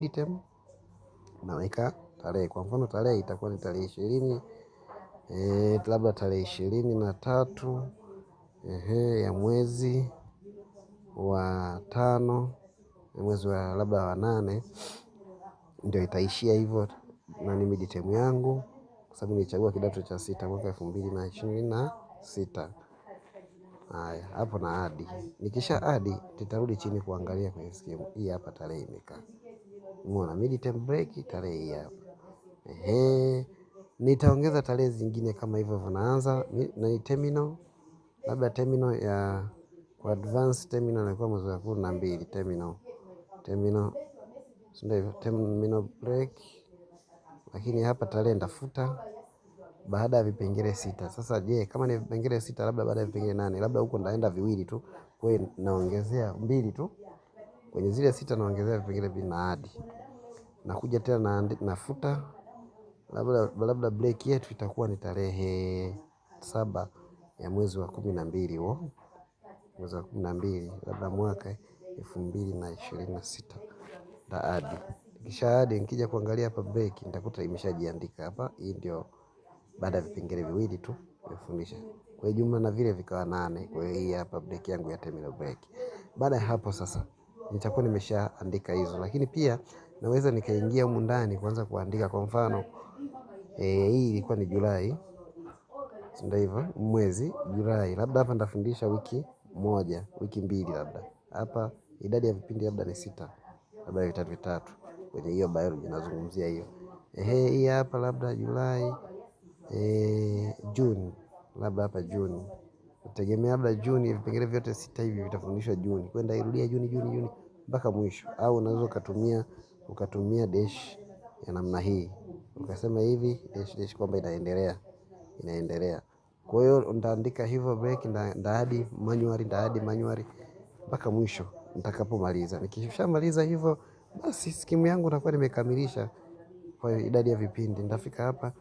Midterm naweka tarehe. Kwa mfano tarehe itakuwa ni tarehe 20, labda tarehe 23 ya mwezi wa tano, mwezi wa labda wa nane, ndio itaishia hivyo na ni midterm yangu, kwa sababu nilichagua kidato cha sita mwaka 2026. Haya, hapo na add. Nikisha add, nitarudi chini kuangalia kwenye scheme. Hii hapa tarehe imekaa. Umeona midterm break tarehe hii hapa. Ehe, nitaongeza tarehe zingine kama hivyo hivyo. Naanza na terminal, labda terminal ya kwa advance terminal inakuwa mwezi wa 12 terminal. Terminal, si ndio hivyo, terminal break. Lakini hapa tarehe nitafuta baada ya vipengele 6. Sasa je, kama ni vipengele 6, labda baada ya vipengele 8, labda huko ndaenda viwili tu. Kwa hiyo naongezea 2 tu. Kwenye zile 6 naongezea vipengele viwili na add. Nakuja tena nafuta. Labda break yetu itakuwa ni tarehe 7 ya mwezi wa 12 huo. Mwezi wa 12 labda mwaka 2026. Nita add. Nikisha add, nikija kuangalia hapa break nitakuta imeshajiandika hapa. Hii ndio baada ya vipengele viwili tu nimefundisha. Kwa hiyo jumla na vile vikawa 8. Kwa hiyo hii hapa break yangu ya terminal break. Baada ya hapo sasa nitakuwa nimeshaandika hizo, lakini pia naweza nikaingia humu ndani kuanza kuandika. Kwa mfano hii ilikuwa ni Julai, si ndio hivyo, mwezi Julai, labda hapa nitafundisha wiki moja, wiki 2 labda. Hapa idadi ya vipindi labda ni 6, labda vitatu vitatu. Kwenye hiyo biology nazungumzia hiyo. Ehe, hii hapa labda Julai, Juni, labda hapa Juni. Tegemea labda Juni vipengele vyote 6 hivi vitafundishwa Juni. Kwenda irudia Juni, Juni, Juni mpaka mwisho. Au unaweza ukatumia dash ya namna hii. Ukasema hivi dash dash kwamba inaendelea, inaendelea. Kwa hiyo nitaandika hivyo break, nita add manually, nita add manually mpaka mwisho nitakapomaliza. Nikishamaliza hivyo basi skimu yangu nakuwa nimekamilisha kwa idadi ya vipindi. Nitafika hapa,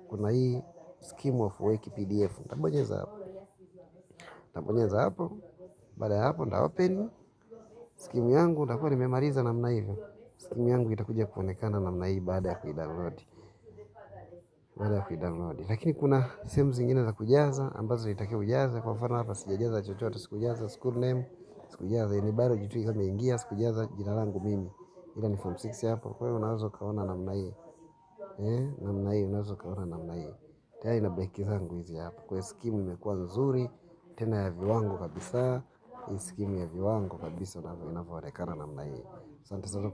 kuna hii scheme of work PDF. Nitabonyeza hapo. Nitabonyeza hapo. Baada ya hapo nita open skimu yangu, nitakuwa nimemaliza namna hivyo. Skimu yangu itakuja kuonekana namna hii baada ya kuidownload. Baada ya kuidownload. Lakini kuna sehemu zingine za kujaza ambazo nitakiwa ujaze. Kwa mfano hapa sijajaza chochote, sikujaza school name, sikujaza ni biology tu kama imeingia, sikujaza jina langu mimi. Ila ni form 6 hapo. Kwa hiyo unaweza ukaona namna hii. Namna hii unaweza ukaona namna hii. Tayari na break zangu hizi hapa. Kwa hiyo skimu imekuwa nzuri tena ya viwango kabisa. Hii skimu ya viwango kabisa inavyoonekana namna hii. Asante sana.